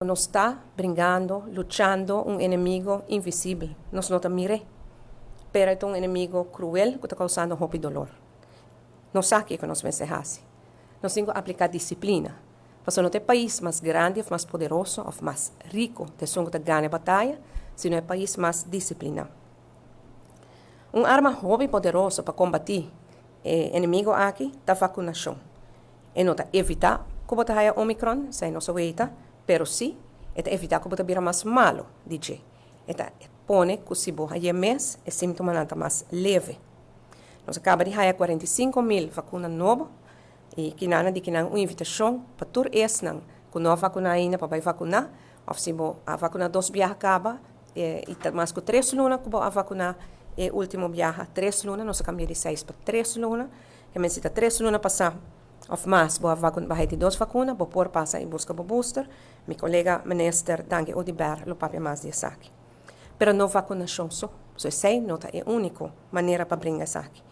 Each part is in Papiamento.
Nos ta bringando, luchando un enemigo invisibel. Nos no ta mir'e. Pero e ta un enemigo cruel cu ta causando hopi dolor. Nos sa kico nos mester haci. Nos tin cu aplica disciplina. Pasobra no ta e pais mas grandi of mas poderoso of mas rico ta esun cu ta gana e bataya, sino e pais mas disciplina. Un arma hopi poderoso pa combati e enemigo aki ta vacunacion. E no ta evita cu bo ta haya Omicron, esey nos a weita, pero si e ta evita cu bo ta bira mas malo di dje. E ta pone cu si bo haye mes, e simptomanan ta mas leve. Nos a caba di haya 45,000 vacuna nobo y kinan di kinan un invitacion pa tur esnan cu no a vacuna ainda pa bay vacuna, of si bo a vacuna dos biaha caba y ta mas cu 3 luna cu bo a vacuna e ultimo biaha, 3 luna, nos a cambia di 6 pa 3 luna, ke si ta 3 luna pasa of mas bo a vacuna, di dos vacuna, bo por pasa y busca bo booster. Mi colega minister Dangui Oduber lo papia mas di esaki. Pero no vacunacion so. So esey no ta e unico manera pa bringa esaki.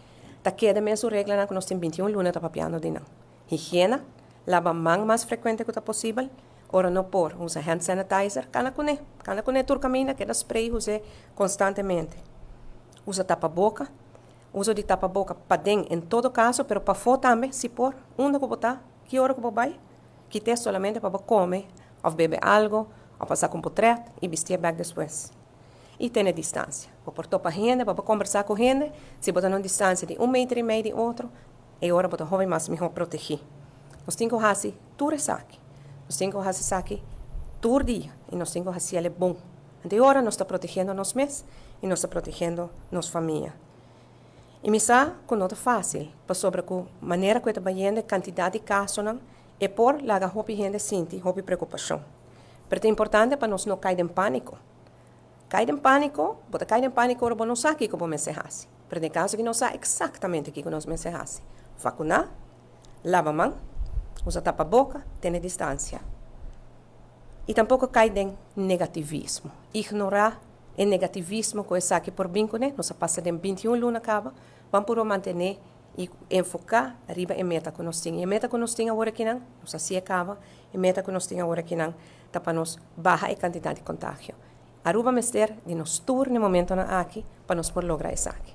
Ta keda mesun regla cu nos tin 21 luna ta papiando di nan. Higiena, laba man mas frecuente cu ta posibel, ora no por usa hand sanitizer, cana cune, cana cune tur caminda, keda spray usa constantemente. Usa tapa-boca, uso di tapa-boca paden en todo caso, pero pafo tambe, si por, unda cu bo ta, ki ora cu bo bay, kit'e solamente pa come, of bebe algo, of pasa cu portret y bisti'e bek despues. Y tene distancia. Bo por topa hende, pa combersa cu hende, si bo ta na un distancia di 1,5 meter di otro, e ora bo ta hopi mas miho protegi. Nos tin cu haci tur esaki. Nos tin cu haci esaki tur dia y nos tin cu haci bon. Anto ora nos ta protegiendo nos mes y nos ta protegiendo nos famia. Y mi sa cu no ta facil, pasobra cu manera cu ta bayendo cantidad di casonan, e por laga hopi hende sinti hopi preocupacion. Pero ta importante pa nos no cay den panico. Cay den panico, bo ta cay den panico ora bo no sa kico bo mester haci. Pero den caso cu nos sa exactamente kico nos mester haci. Vacuna, laba man, usa tapa-boca, tene distancia. Y tampoco cay den negativismo. Ignora e negativismo cu esaki por bin cune, nos a pasa den 21 luna caba, ban por mantene y enfoca riba e meta cu nos tin. E meta cu nos tin awor aki nan, nos a haci caba, e meta cu nos tin awor aki nan, ta pa nos baha e cantidad di contagio. Aruba mester di nos tur na e momento aki pa nos por logra esaki.